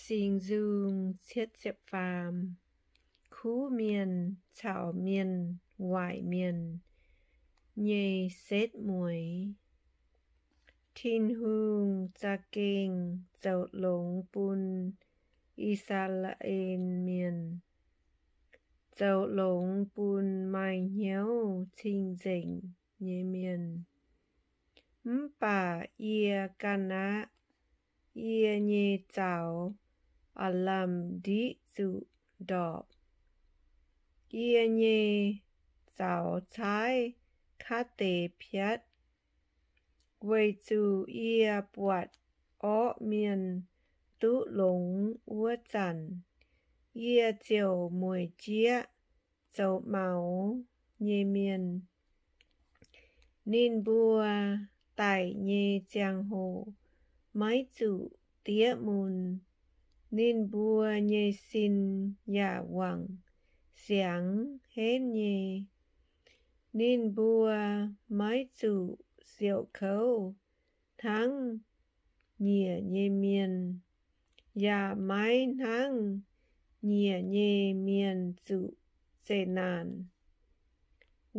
Singx Nzung cietv ziepc faam. Kuv mienh caux mienh waaic mienh nyei setv mueiz. Tin-Hungh za'gengh zoux longx bun I^saa^laa^en Mienh, zoux longx bun maaih hnyouv cing-nzengc nyei mienh. Mv baac yie ganh aqv, yie nyei zaux aav lamh ndiqv zuqc ndorpc. Yie nyei zaux caaiv kaav deix piatv, weic zuqc yie buatc orqv mienh duqv longx wuov zanc, yie ziouc mueic jieqv zoux maux nyei mienh. Ninh mbuo daic nyei ziangh hoc maiv zuqc diev mun. Ninh mbuo nyei sin yaac wangc siangx henv nyei. Ninh mbuo maiv zuqc siouc kouv hnangv nyiec nyei mienh, yaac maiv hnangv nyiec nyei mienh zuqc zeqc naanc.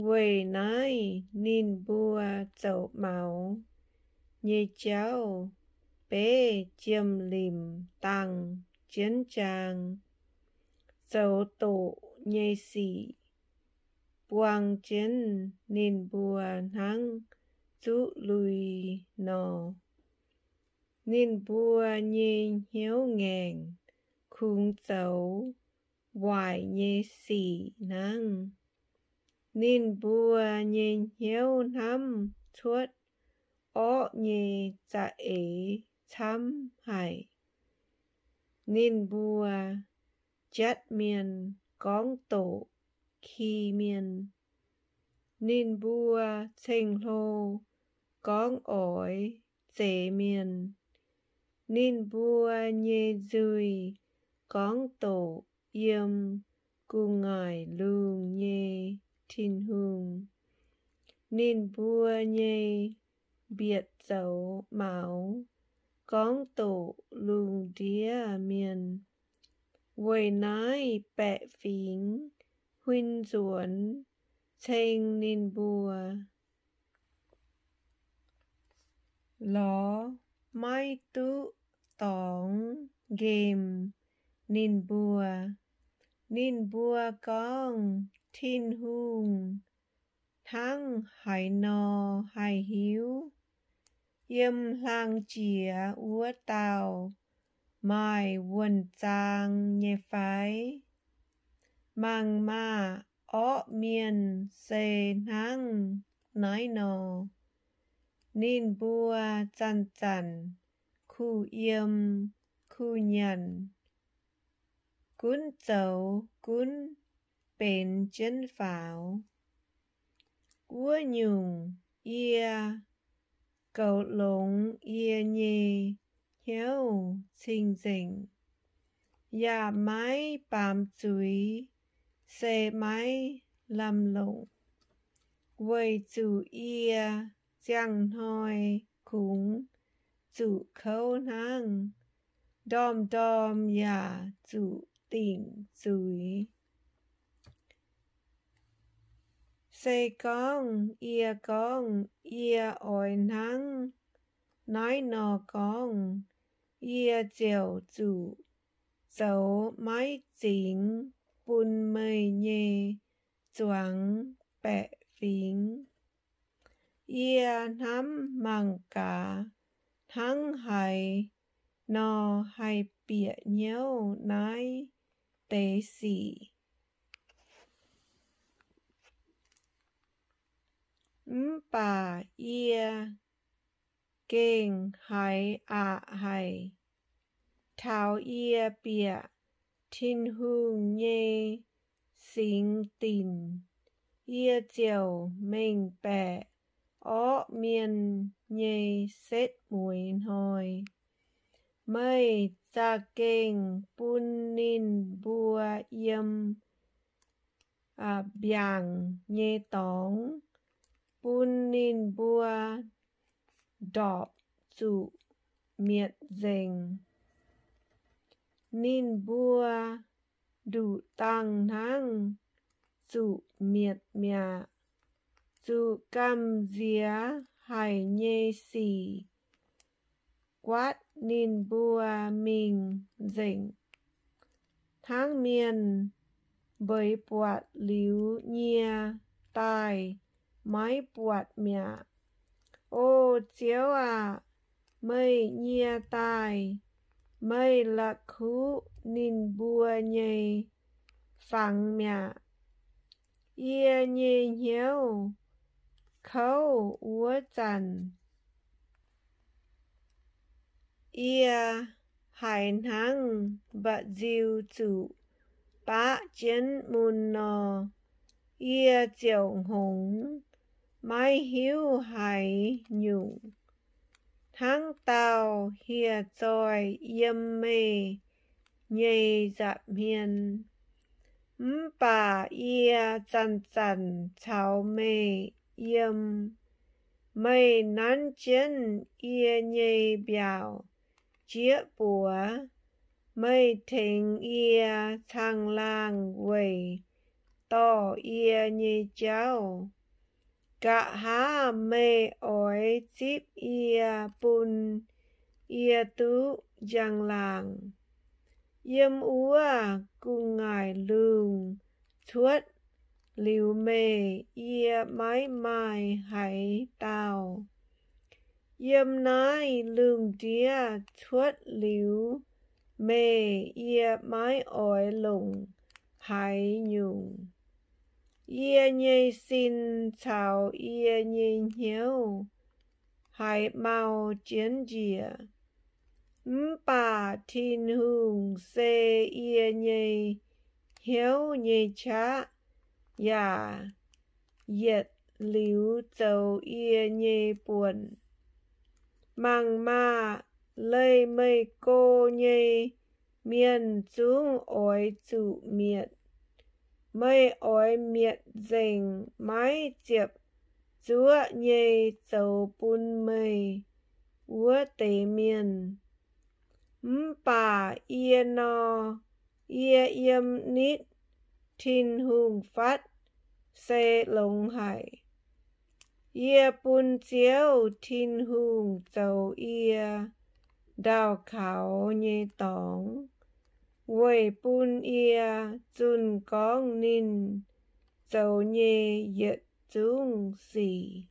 Weic naaiv ninh mbuo zoux maux nyei jauv beiv jiem-limc dangh jienv jaang. Zoux doqc nyei sic buang jienv ninh mbuo hnangv zuqv lui nor. Ninh mbuo nyei hnyouv ngaengc kungx zoux waaic nyei sic hnangv. Ninh mbuo nyei hnyouv hnamv cuotv orqv nyei za'eix camv haic. Ninh mbuo jatv mienh gorngv doqc ki mienh. Ninh mbuo ceng-hlo gorngv oix zeix mienh. Ninh mbuo nyei nzuih gorngv doqc yiem gu'nguaaic lungh nyei Tin-Hungh. Ninh mbuo nyei mbietc zoux maux gorngv doqc lungh ndiev mienh. Weic naaiv baeqc fingx huin nzuonx ceng ninh mbuo, lorz maiv duqv dorngx nqemh ninh mbuo. Ninh mbuo gorngv, Tin-Hungh hnangv haaix nor haih hiuv? Yiem hlang jiex wuov dauh maaih wuonh zaang nyei fai? Mangc maah! Orqv mienh se hnangv naaiv nor. Ninh mbuo zanc-zanc kuh yiem kuh nyanc, gunv zoux gunv benx jienv faaux. Wuov nyungc, yie goux longx yie nyei hnyouv cing-nzengc, yaac maiv baamz zuiz se maiv lamh longc, weic zuqc yie ziangh hnoi kungx zuqc kouv hnangv, ndorm-ndorm yaac zuqc dingc zuiz. Se gorngv yie gorngv, Yie oix hnangv naaiv nor gorngv, yie ziouc zuqc zoux maiv zingx bun meih nyei zuangx baeqc fingx. Yie hnamv mangc gaax hnangv haaix nor haih bieqc hnyouv naaiv deix sic. Mv baac yie gengh haiz aqc haic. Taux yie bieqc Tin-Hungh nyei singx dinc, yie ziouc mengh baeqc orqv mienh nyei setv mueiz hnoi. Meih za'gengh bun ninh mbuo yiem mbiaangc nyei dorngx, bun ninh mbuo ndorpc zuqc mietc nzengc. Ninh mbuo nduqc dangh hnangv zuqc mietc mi'aqv. Zuqc gamh nziex haic nyei sic guaatv ninh mbuo mingh nzengc, hnangv mienh mbeix buatc liuz nyie daaih maiv buatc mi'aqv. O Ziouv aah! Meih nyie daaih, meih la'kuqv ninh mbuo nyei fangx mi'aqv. Yie nyei hnyouv kouv wuov zanc, yie haiz hnangv mba'nziu zuqc baqv jienv mun nor. Yie ziouc hngongx, maiv hiuv haaix nyungc, hnangv dauh hieh zoih yiem meih nyei nza'hmien. Mv baac yie zanc-zanc caux meih yiem. Meih nanv jienv yie nyei mbiaauc jieqv buoz. Meih tengx yie caangh laangh weic dorh yie nyei jauv. Nqa'haav meih oix zipv yie bun yie duqv njang-laangc. Yiem wuov gu'nguaaic lungh cuotv liuz meih, yie maiv maaih haaix dauh. Yiem naaiv lungh ndiev cuotv liuz meih, yie maiv oix longc haaix nyungc. Yie nyei sin caux yie nyei hnyouv haiz mau jienv njiec. Mv baac Tin-Hungh se yie nyei hnyouv nyei qaqv yaac yietc liuz zoux yie nyei buonc. Mangc maah! Leih meih go nyei mienh zungv oix zuqc mietc. Meih oix mietc nzengc maiv ziepc zuoqv nyei zoux bun meih wuov deix mienh. Mv baac yie nor, yie yiem nitv Tin-Hungh fatv se longx haic. Yie bun Ziouv Tin-Hungh zoux yie ndau-kaux nyei dorngx, weic bun yie zunh gorngv ninh zoux nyei yietc zungv sic.